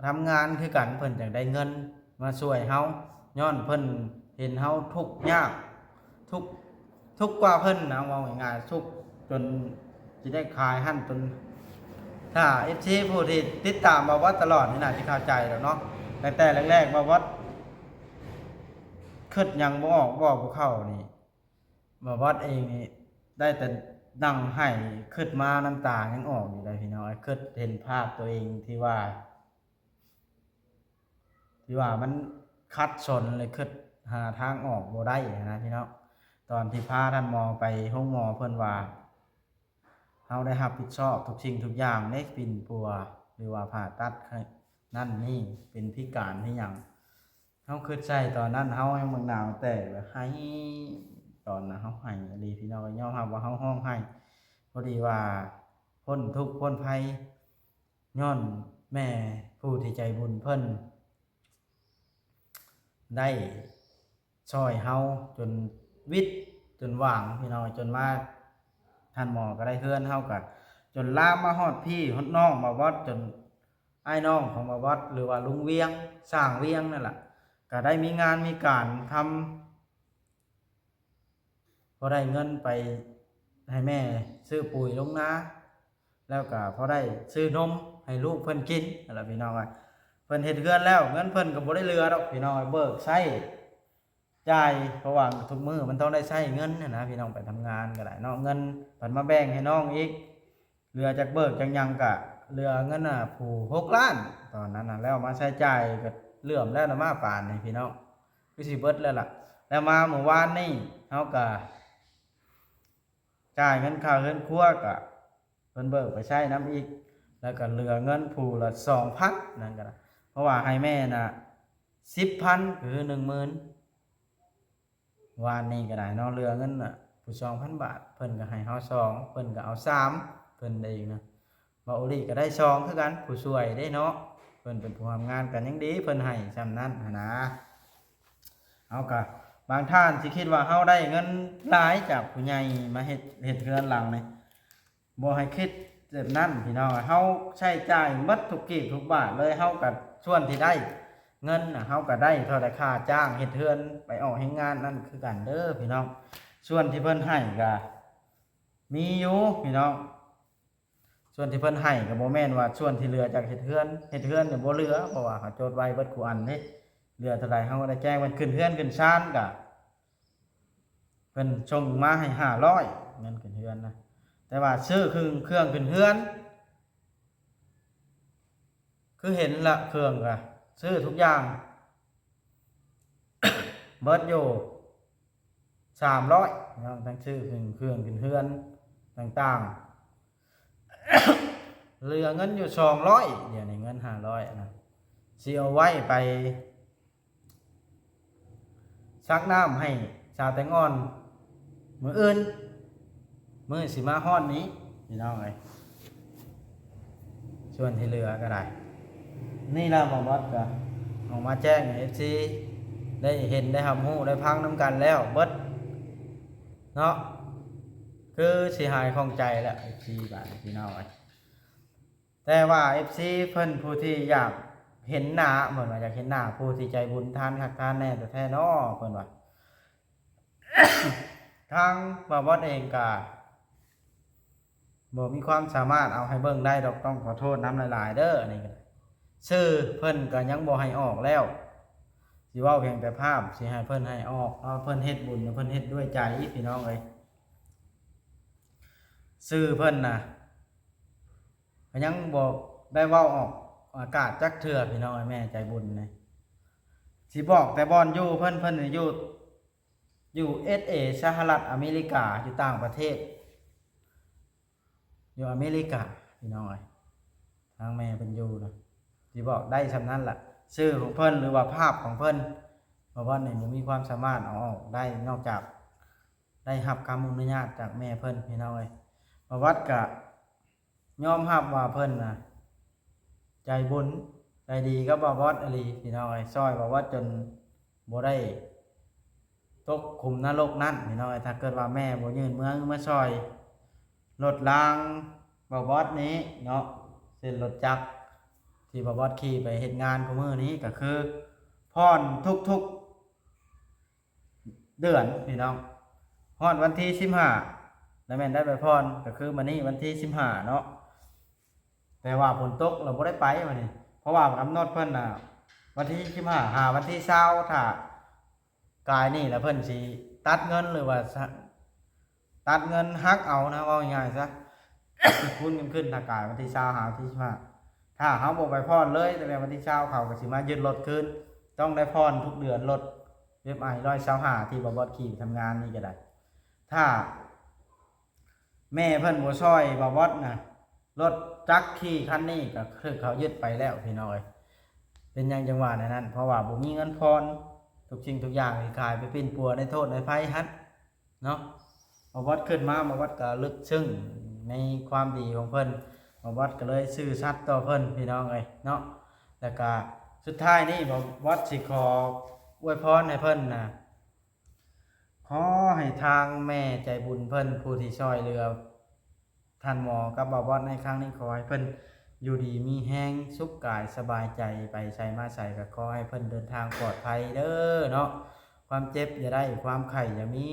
ທຳງານຄືກັນ ເພິ່ນຈັ່ງໄດ້ເງິນມາຊ່ວຍເຮົາ ຍ້ອນເພິ່ນເຫັນເຮົາທຸກຍາກ ທຸກ ທຸກກວ່າເພິ່ນນະ ເວົ້າງ່າຍໆ ທຸກຈົນຊິໄດ້ຂາຍຫັ້ນຈົນ ຖ້າເອັຟຊີຜູ້ທີ່ຕິດຕາມບ່າວບອດຕະຫຼອດນີ້ໜ້າຊິເຂົ້າໃຈແລ້ວເນາະ. ຕັ້ງແຕ່ແລກໆ ບ່າວບອດຄິດຫຍັງບໍ່ອອກ ເວົ້າບໍ່ເຂົ້ານີ້ ບ່າວບອດເອງນີ້ໄດ້ແຕ່ນັ່ງໄຫ້ ຄິດມານ້ຳຕາຍັງອອກຢູ່ເດ້ພີ່ນ້ອງ. ຄິດເຫັນພາບຕົວເອງທີ່ວ່າ ທີ່ວ່າມັນຂັດສົນ ແລະ ຄິດຫາທາງອອກບໍ່ໄດ້ຫັ້ນນະພີ່ນ້ອງ. ຕອນທີ່ພາທ່ານໝໍໄປໂຮງໝໍ ເພິ່ນວ່າເຮົາໄດ້ຮັບຜິດຊອບທຸກສິ່ງທຸກຢ່າງເດ້ ປິ່ນປົວ ຫຼືວ່າຜ່າຕັດ ນັ້ນນີ້ ເປັນພິການພິຫຍັງ. ເຮົາຄິດໃສ່ຕອນນັ້ນ ເຮົາຍັງບັກໜາວແຕກ ແບບໄຫ້ ຕອນນະ ເຮົາໄຫ້ອີ່ຫຼີພີ່ນ້ອງເອີຍ, ຍອມຮັບວ່າເຮົາຮ້ອງໄຫ້ ພໍດີວ່າພົ້ນທຸກພົ້ນໄພ ຍ້ອນແມ່ຜູ້ທີ່ໃຈບຸນເພິ່ນໄດ້ຊ່ອຍເຮົາຈົນວິດຈົນຫວ່າງພີ່ນ້ອງເອີຍ, ຈົນມາທ່ານໝໍກໍໄດ້ເຮືອນເຮົາກໍ ຈົນລາມມາຮອດພີ່ຮອດນ້ອງບ່າວບອດ, ຈົນອ້າຍນ້ອງຂອງບ່າວບອດ ຫຼືວ່າລຸງວຽງ ຊ່າງວຽງນັ້ນລະ ກໍໄດ້ມີງານມີການທຳ ພໍໄດ້ເງິນໄປໃຫ້ແມ່ຊື້ປຸ໋ຍລົງນາ ແລ້ວກໍພໍໄດ້ຊື້ນົມໃຫ້ລູກເພິ່ນກິນນັ້ນລະພີ່ນ້ອງເອີຍ. ເພິ່ນເຮັດເຮືອນແລ້ວ ເງິນເພິ່ນກໍບໍ່ໄດ້ເຫຼືອດອກພີ່ນ້ອງເອີຍ, ເບີກໃຊ້ຈ່າຍ ເພາະວ່າທຸກມື້ມັນຕ້ອງໄດ້ໃຊ້ເງິນຫັ້ນນະພີ່ນ້ອງ, ໄປທຳງານກໍໄດ້ເນາະ, ເງິນເພິ່ນມາແບ່ງໃຫ້ນ້ອງອີກ ເຫຼືອຈາກເບີກຈາກຫຍັງກະເຫຼືອເງິນນະຜູ້ຫົກລ້ານຕອນນັ້ນນະ, ແລ້ວມາໃຊ້ຈ່າຍກະເຫຼື້ອມແລ້ວນະ ມາປານນີ້ພີ່ນ້ອງ ຄືຊິເບິດແລ້ວລະ. ແລ້ວມາມື້ວານນີ້ເຮົາກະຈ່າຍເງິນຄ່າເຮືອນຄົວກະເພິ່ນເບີກໄປໃຊ້ນຳອີກ, ແລ້ວກະເຫຼືອເງິນຜູ້ລະສອງພັນນັ້ນກະ, ເພາະວ່າໃຫ້ແມ່ນະສິບພັນ ຄືໜຶ່ງໝື່ນ ວານນີ້ກໍໄດ້ເນາະ, ເຫຼືອເງິນນະຜູ້ສອງພັນບາດ ເພິ່ນກໍໃຫ້ເຮົາສອງ ເພິ່ນກໍເອົາສາມ ເພິ່ນເອງນະ. ເວົ້າອີ່ຫຼີກໍໄດ້ສອງຄືກັນ ຜູ້ຊ່ວຍເດ້ເນາະ, ເພິ່ນເປັນຜູ້ຮ່ວມງານກັນ ຍັງດີເພິ່ນໃຫ້ຊ່ຳນັ້ນຫັ້ນນະ. ເຮົາກໍ ບາງທ່ານຊິຄິດວ່າເຮົາໄດ້ເງິນຫຼາຍຈາກຜູ້ໃຫຍ່ມາເຮັດ ເຮັດເຮືອນຫຼັງນີ້ ບໍ່ໃຫ້ຄິດແບບນັ້ນພີ່ນ້ອງ, ເຮົາໃຊ້ຈ່າຍໝົດທຸກກີບທຸກບາດເລີຍ. ເຮົາກໍສ່ວນທີ່ໄດ້ເງິນນະ ເຮົາກໍໄດ້ເທົ່າໃດຄ່າຈ້າງເຮັດເຮືອນ ໄປອອກແຮງງານນັ້ນຄືກັນເດີພີ່ນ້ອງ. ສ່ວນທີ່ເພິ່ນໃຫ້ກໍມີຢູ່ພີ່ນ້ອງ, ສ່ວນທີ່ເພິ່ນໃຫ້ກໍບໍ່ແມ່ນວ່າສ່ວນທີ່ເຫຼືອຈາກເຮັດເຮືອນ, ເຮັດເຮືອນນີ້ບໍ່ເຫຼືອ ເພາະວ່າເຮົາຈົດໄວ້ເບິດຄູ່ອັນເດ້, ເຫຼືອເທົ່າໃດເຮົາກໍໄດ້ແຈ້ງເພິ່ນ. ຂຶ້ນເຮືອນຂຶ້ນຊານກໍ ເພິ່ນສົ່ງມາໃຫ້ຫ້າຮ້ອຍ ເງິນຂຶ້ນເຮືອນນະ, ແຕ່ວ່າຊື້ເຄື່ອງ ເຄື່ອງຂຶ້ນເຮືອນ ຄືເຫັນລະ ເຄື່ອງກະຊື້ທຸກຢ່າງ ເບິດຢູ່ສາມຮ້ອຍເນາະ, ທັງຊື້ເຄື່ອງ ເຄື່ອງຂຶ້ນເຮືອນຕ່າງໆ ເຫຼືອເງິນຢູ່ສອງຮ້ອຍ. ດຽວນີ້ເງິນຫ້າຮ້ອຍນະ ຊິເອົາໄວ້ໄປ ສັກນ້ຳໃຫ້ສາວແຕງອ່ອນມື້ອື່ນ ມື້ຊິມາຮອດນີ້ພີ່ນ້ອງເອີຍ. ສ່ວນທີ່ເຫຼືອກໍໄດ້ ນີ້ລະ ບ່າວບອດກໍອອກມາແຈ້ງໃຫ້ເອັຟຊີໄດ້ເຫັນ ໄດ້ຮັບຮູ້ ໄດ້ຟັງນຳກັນແລ້ວເບິດເນາະ, ຄືຊິຫາຍຂ້ອງໃຈແລ້ວເອັຟຊີ ບາດນີ້ພີ່ນ້ອງເອີຍ. ແຕ່ວ່າເອັຟຊີເພິ່ນຜູ້ທີ່ຢາກເຫັນໜ້າ ເພິ່ນວ່າຢາກເຫັນໜ້າຜູ້ທີ່ໃຈບຸນ ທານຄັກທານແນ່ແທ້ໆເນາະ ເພິ່ນວ່າ. ທາງບ່າວບອດເອງກະບໍ່ມີຄວາມສາມາດເອົາໃຫ້ເບິ່ງໄດ້ດອກ, ຕ້ອງຂໍໂທດນຳຫຼາຍໆເດີ. ອັນນີ້ກໍໄດ້ ຊື່ເພິ່ນກໍຍັງບໍ່ໃຫ້ອອກແລ້ວ, ຊິເວົ້າພຽງແຕ່ພາບ ຊິໃຫ້ເພິ່ນໃຫ້ອອກ ເພາະເພິ່ນເຮັດບຸນ ເພິ່ນເຮັດດ້ວຍໃຈ ພີ່ນ້ອງເອີຍ. ຊື່ເພິ່ນນະ ກໍຍັງບໍ່ໄດ້ເວົ້າອອກອາກາດຈັກເທື່ອພີ່ນ້ອງເອີຍ, ແມ່ໃຈບຸນນີ້ ຊິບອກແຕ່ບ່ອນຢູ່ເພິ່ນ, ເພິ່ນຢູ່ ຢູ່ເອສເອ ສະຫະລັດອາເມລິກາ ຢູ່ຕ່າງປະເທດ ຢູ່ອາເມລິກາພີ່ນ້ອງເອີຍ, ທາງແມ່ເພິ່ນຢູ່ນະ ຊິບອກໄດ້ຊ່ຳນັ້ນລະ. ຊື່ຂອງເພິ່ນ ຫຼືວ່າພາບຂອງເພິ່ນ ບ່າວບອດນີ້ບໍ່ມີຄວາມສາມາດເອົາອອກໄດ້ ນອກຈາກໄດ້ຮັບຄຳອະນຸຍາດຈາກແມ່ເພິ່ນ ພີ່ນ້ອງເອີຍ. ບ່າວບອດກະ ຍອມຮັບວ່າເພິ່ນນະໃຈບຸນໃຈດີກັບບ່າວບອດອີ່ຫຼີພີ່ນ້ອງເອີຍ, ຊ່ອຍບ່າວບອດຈົນບໍ່ໄດ້ຕົກຂຸມນະລົກນັ້ນພີ່ນ້ອງເອີຍ. ຖ້າເກີດວ່າແມ່ບໍ່ຍື່ນມືມາຊ່ອຍລົດລາງບ່າວບອດນີ້ເນາະ, ເຊັ່ນລົດຈັກທີ່ບ່າວບອດຂີ່ໄປເຮັດງານຄູ່ມື້ນີ້ ກໍຄືຜ່ອນທຸກໆ ເດືອນພີ່ນ້ອງ, ຮອດວັນທີສິບຫ້າ ແລ້ວແມ່ນໄດ້ໄປຜ່ອນ ກໍຄືມື້ນີ້ວັນທີສິບຫ້າເນາະ. ແຕ່ວ່າຝົນຕົກ ລະບໍ່ໄດ້ໄປມື້ນີ້ ເພາະວ່າກຳນົດເພິ່ນນະ ວັນທີສິບຫ້າ ຫາວັນທີຊາວ ຖ້າກາຍນີ້ລະເພິ່ນຊິຕັດເງິນ ຫຼືວ່າ ສະ ຕັດເງິນຫັກເອົານະ ເວົ້າງ່າຍໆຊະ ຄູນກັນຂຶ້ນ ຖ້າກາຍວັນທີຊາວຫາວັນທີສິບຫ້າ. ຖ້າເຮົາບໍ່ໄປຜ່ອນເລີຍ ຕັ້ງແຕ່ວັນທີຊາວ ເຂົາກໍຊິມາຍຶດລົດຄືນ, ຕ້ອງໄດ້ຜ່ອນທຸກເດືອນລົດ ເວັບໄອຮ້ອຍຊາວຫ້າ ທີ່ບ່າວບອດຂີ່ໄປທຳງານນີ້ກໍໄດ້. ຖ້າແມ່ເພິ່ນບໍ່ຊ່ອຍບ່າວບອດນະ ລົດຈັກຂີ່ຄັນນີ້ກໍຖືກເຂົາຍຶດໄປແລ້ວພີ່ນ້ອງເອີຍ. ເປັນຫຍັງຈັ່ງວ່າແນວນັ້ນ? ເພາະວ່າບໍ່ມີເງິນຜ່ອນ, ທຸກສິ່ງທຸກຢ່າງທີ່ຂາຍໄປປິ່ນປົວໃນໂທດໃນໄພຫັ້ນ ເນາະ. ບ່າວບອດຄິດມາ ບ່າວບອດກໍລຶກຊຶ້ງໃນຄວາມດີຂອງເພິ່ນ ບ່າວບອດກໍເລີຍຊື່ສັດຕໍ່ເພິ່ນ ພີ່ນ້ອງເອີຍເນາະ. ແລ້ວກໍສຸດທ້າຍນີ້ ບ່າວບອດຊິຂໍອວຍພອນໃຫ້ເພິ່ນນະ ຂໍໃຫ້ທາງແມ່ໃຈບຸນເພິ່ນ ຜູ້ທີ່ຊ່ອຍເຫຼືອທ່ານໝໍກັບບ່າວບອດໃນຄັ້ງນີ້ ຂໍໃຫ້ເພິ່ນຢູ່ດີມີແຮງ ສຸກກາຍສະບາຍໃຈ ໄປໃສມາໃສກໍຂໍໃຫ້ເພິ່ນເດີນທາງປອດໄພເດີເນາະ. ຄວາມເຈັບຢ່າໄດ້ ຄວາມໄຂ້ຢ່າມີ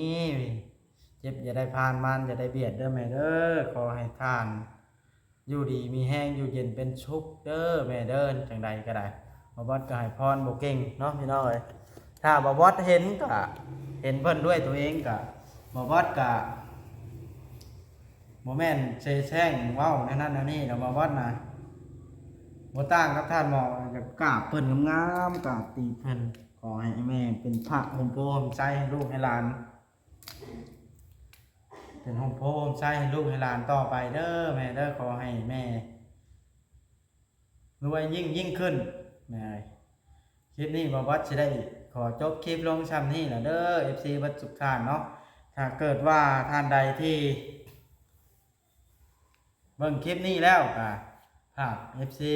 ເຈັບຢ່າໄດ້ຜ່ານ ມານຢ່າໄດ້ບຽດເດີແມ່ເດີ. ຂໍໃຫ້ທ່ານຢູ່ດີມີແຮງ ຢູ່ເຢັນເປັນສຸກເດີແມ່ເດີ. ຈັ່ງໃດກໍໄດ້ ບ່າວບອດກໍໃຫ້ພອນບໍ່ເກັ່ງເນາະ ພີ່ນ້ອງເອີຍ. ຖ້າບ່າວບອດເຫັນກໍເຫັນເພິ່ນດ້ວຍຕົວເອງ ກໍບ່າວບອດກໍບໍ່ແມ່ນເສແສ້ງເວົ້າແນວນັ້ນແນວນີ້ດອກ ບ່າວບອດນະ. ບໍ່ຕ່າງກັບທ່ານໝໍ ຢາກກາບເພິ່ນງາມໆ ກາບຕີເພິ່ນ. ຂໍໃຫ້ແມ່ເປັນພະຮົ່ມໂພຮົ່ມໄຊໃຫ້ລູກໃຫ້ຫຼານ ເປັນຮົ່ມໂພຮົ່ມໄຊໃຫ້ລູກໃຫ້ຫຼານຕໍ່ໄປເດີແມ່ເດີ. ຂໍໃຫ້ແມ່ລວຍຍິ່ງໆຂຶ້ນແມ່ເອີຍ. ຄລິບນີ້ບ່າວບອດຊິໄດ້ຂໍຈົບຄລິບລົງຊ່ຳນີ້ລະເດີ ເອັຟຊີ ເບິດທຸກທ່ານເນາະ. ຖ້າເກີດວ່າທ່ານໃດທີ່ ເບິ່ງຄລິບນີ້ແລ້ວກໍຝາກເອັຟຊີ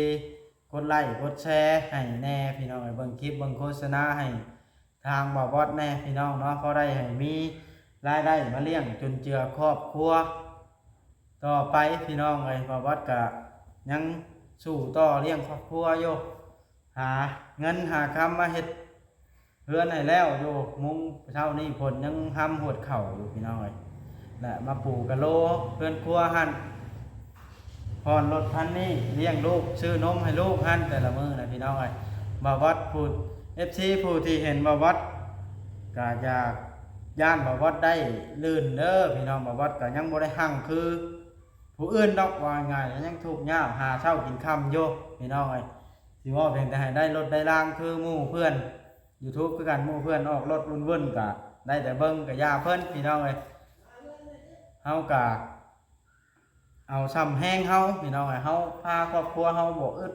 ກົດໄລ້ກົດແຊໃຫ້ແດ່ພີ່ນ້ອງເອີຍ. ເບິ່ງຄລິບເບິ່ງໂຄສະນາໃຫ້ທາງບ່າວບອດແດ່ພີ່ນ້ອງເນາະ ພໍໄດ້ໃຫ້ມີລາຍໄດ້ມາລ້ຽງຈຸນເຈືອຄອບຄົວຕໍ່ໄປພີ່ນ້ອງເອີຍ. ບ່າວບອດກໍຍັງສູ້ຕໍ່ລ້ຽງຄອບຄົວຢູ່ ຫາເງິນຫາຄຳມາເຮັດເຮືອນໃຫ້ແລ້ວຢູ່. ມຸງເຊົ້ານີ້ຝົນຍັງຮຳຫວດເຂົ້າຢູ່ພີ່ນ້ອງເອີຍ ແລະມາປູກະໂລເຮືອນຄົວຫັ້ນ ຜ່ອນລົດຄັນນີ້ ລ້ຽງລູກ ຊື້ນົມໃຫ້ລູກຫັ້ນ ແຕ່ລະມື້ນະພີ່ນ້ອງເອີຍ. ບ່າວບອດຜູ້ ເອັຟຊີ ຜູ້ທີ່ເຫັນບ່າວບອດກໍຢາກ ຢ້ານບ່າວບອດໄດ້ລື່ນເດີພີ່ນ້ອງ. ບ່າວບອດກໍຍັງບໍ່ໄດ້ຮັ່ງຄືຜູ້ອື່ນດອກ ວ່າງ່າຍໆ ຍັງທຸກຍາກຫາເຊົ້າກິນຄ່ຳຢູ່ພີ່ນ້ອງເອີຍ. ຊິເວົ້າພຽງແຕ່ໃຫ້ໄດ້ລົດໄດ້ລາງຄືໝູ່ເພື່ອນ YouTube ຄືກັນ ໝູ່ເພື່ອນອອກລົດວຸ້ນໆ ກະໄດ້ແຕ່ເບິ່ງ ກະຢ່າເພິ່ນພີ່ນ້ອງເອີຍ. ເຮົາກະເອົາຊ່ຳແຮງເຮົາພີ່ນ້ອງເອີຍ. ເຮົາພາຄອບຄົວເຮົາບໍ່ອຶດ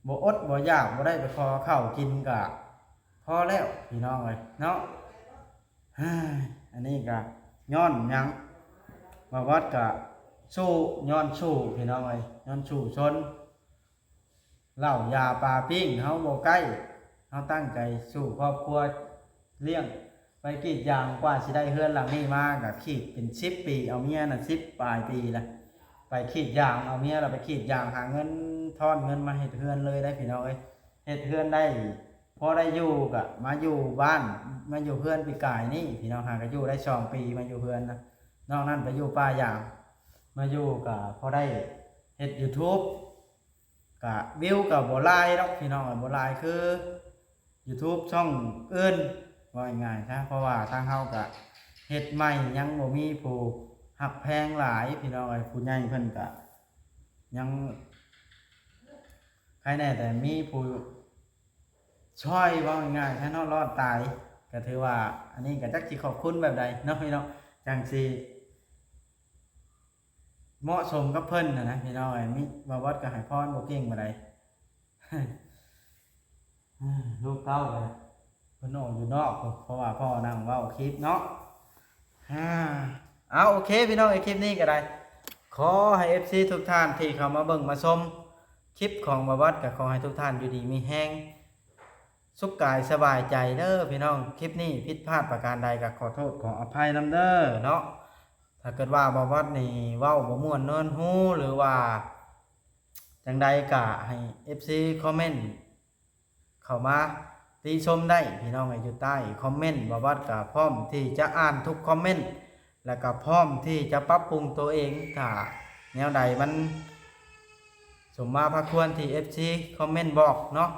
ບໍ່ອົດບໍ່ຢາກ ບໍ່ໄດ້ໄປຂໍເຂົ້າກິນ ກະພໍແລ້ວພີ່ນ້ອງເອີຍເນາະ. ອັນນີ້ກະຍ້ອນຫຍັງ ບ່າວບອດກະສູ້ ຍ້ອນສູ້ພີ່ນ້ອງເອີຍ ຍ້ອນສູ້ຊົນ. ເຫຼົ້າຢາປາປີ້ງເຮົາບໍ່ໃກ້ ເຮົາຕັ້ງໃຈສູ້ຄອບຄົວລ້ຽງ. ໄປກຣີດຢາງກວ່າຊິໄດ້ເຮືອນຫຼັງນີ້ມາ ກໍກຣີດເປັນສິບປີ ເອົາເມຍນະສິບປາຍປີລະ ໄປກຣີດຢາງ ເອົາເມຍລະໄປກຣີດຢາງ ຫາເງິນ ທ້ອນເງິນມາເຮັດເຮືອນເລີຍໄດ໋ພີ່ນ້ອງເອີຍ. ເຮັດເຮືອນໄດ້ພໍໄດ້ຢູ່ ກໍມາຢູ່ບ້ານ ມາຢູ່ເຮືອນປີກາຍນີ້ພີ່ນ້ອງ. ຫາກໍຢູ່ໄດ້ສອງປີ ມາຢູ່ເຮືອນນະ ນອກນັ້ນໄປຢູ່ປ່າຢາງ. ມາຢູ່ກໍພໍໄດ້ເຮັດ YouTube ກະວິວກະບໍ່ຫຼາຍດອກພີ່ນ້ອງ ບໍ່ຫຼາຍຄື YouTube ຊ່ອງອື່ນ ເວົ້າງ່າຍໆຊະ. ເພາະວ່າທາງເຮົາກະເຮັດໃໝ່ ຍັງບໍ່ມີຜູ້ຮັກແພງຫຼາຍພີ່ນ້ອງເອີຍ. ຜູ້ໃຫຍ່ເພິ່ນກະຍັງໃຄແດ່ ແຕ່ມີຜູ້ຊ່ອຍ ເວົ້າງ່າຍໆຊະເນາະ ລອດຕາຍ. ກະຖືວ່າອັນນີ້ກະຈັກຊິຂອບຄຸນແບບໃດເນາະພີ່ນ້ອງ ຈັ່ງຊິ ເໝາະສົມກັບເພິ່ນຫັ້ນນະພີ່ນ້ອງເອີຍ. ມີ ບ່າວບອດກໍໃຫ້ພອນບໍ່ເກັ່ງປານໃດ. ລູກເຕົ້າກໍເພິ່ນອອກຢູ່ນອກ ເພາະວ່າພໍ່ນັ່ງເວົ້າຄລິບເນາະ. ອາ ເອົາ ໂອເຄພີ່ນ້ອງເອີຍ ຄລິບນີ້ກໍໄດ້ ຂໍໃຫ້ ເອັຟຊີ ທຸກທ່ານທີ່ເຂົ້າມາເບິ່ງມາຊົມຄລິບຂອງບ່າວບອດ ກໍຂໍໃຫ້ທຸກທ່ານຢູ່ດີມີແຮງ ສຸກກາຍສະບາຍໃຈເດີພີ່ນ້ອງ. ຄລິບນີ້ຜິດພາດປະການໃດກໍຂໍໂທດຂໍອະໄພນຳເດີເນາະ. ຖ້າເກີດວ່າບ່າວບອດນີ້ເວົ້າບໍ່ມ່ວນນວນຫູ ຫຼືວ່າຈັ່ງໃດກໍໃຫ້ ເອັຟຊີ ຄອມເມັນເຂົ້າມາຕິຊົມໄດ້ພີ່ນ້ອງເອີຍ ຢູ່ໃຕ້ຄອມເມັນ. ບ່າວບອດກໍພ້ອມທີ່ຈະອ່ານທຸກຄອມເມັນ ແລ້ວກໍພ້ອມທີ່ຈະປັບປຸງຕົວເອງ ຖ້າແນວໃດມັນສົມມາພາຄວນທີ່ ເອັຟຊີ ຄອມເມັນບອກເນາະ.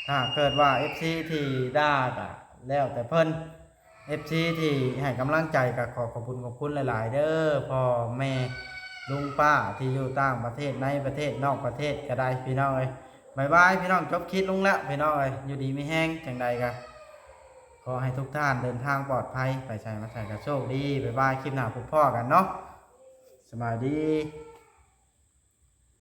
ຖ້າເກີດວ່າ ເອັຟຊີ ທີ່ດ່າກໍແລ້ວແຕ່ເພິ່ນ ເອັຟຊີ ທີ່ໃຫ້ກຳລັງໃຈ ກໍຂໍຂອບຄຸນຂອບຄຸນຫຼາຍໆເດີ ພໍ່ແມ່ລຸງປ້າທີ່ຢູ່ຕ່າງປະເທດ ໃນປະເທດ ນອກປະເທດກໍໄດ້ພີ່ນ້ອງເອີຍ. ບາຍບາຍພີ່ນ້ອງ ຈົບຄລິບລົງແລ້ວພີ່ນ້ອງເອີຍ ຢູ່ດີມີແຮງ. ຈັ່ງໃດກໍຂໍໃຫ້ທຸກທ່ານເດີນທາງປອດໄພ ໄປໃສມາໃສກໍໂຊກດີ. ບາຍບາຍ ຄລິບໜ້າພົບພໍ້ກັນເນາະ ສະບາຍດີ.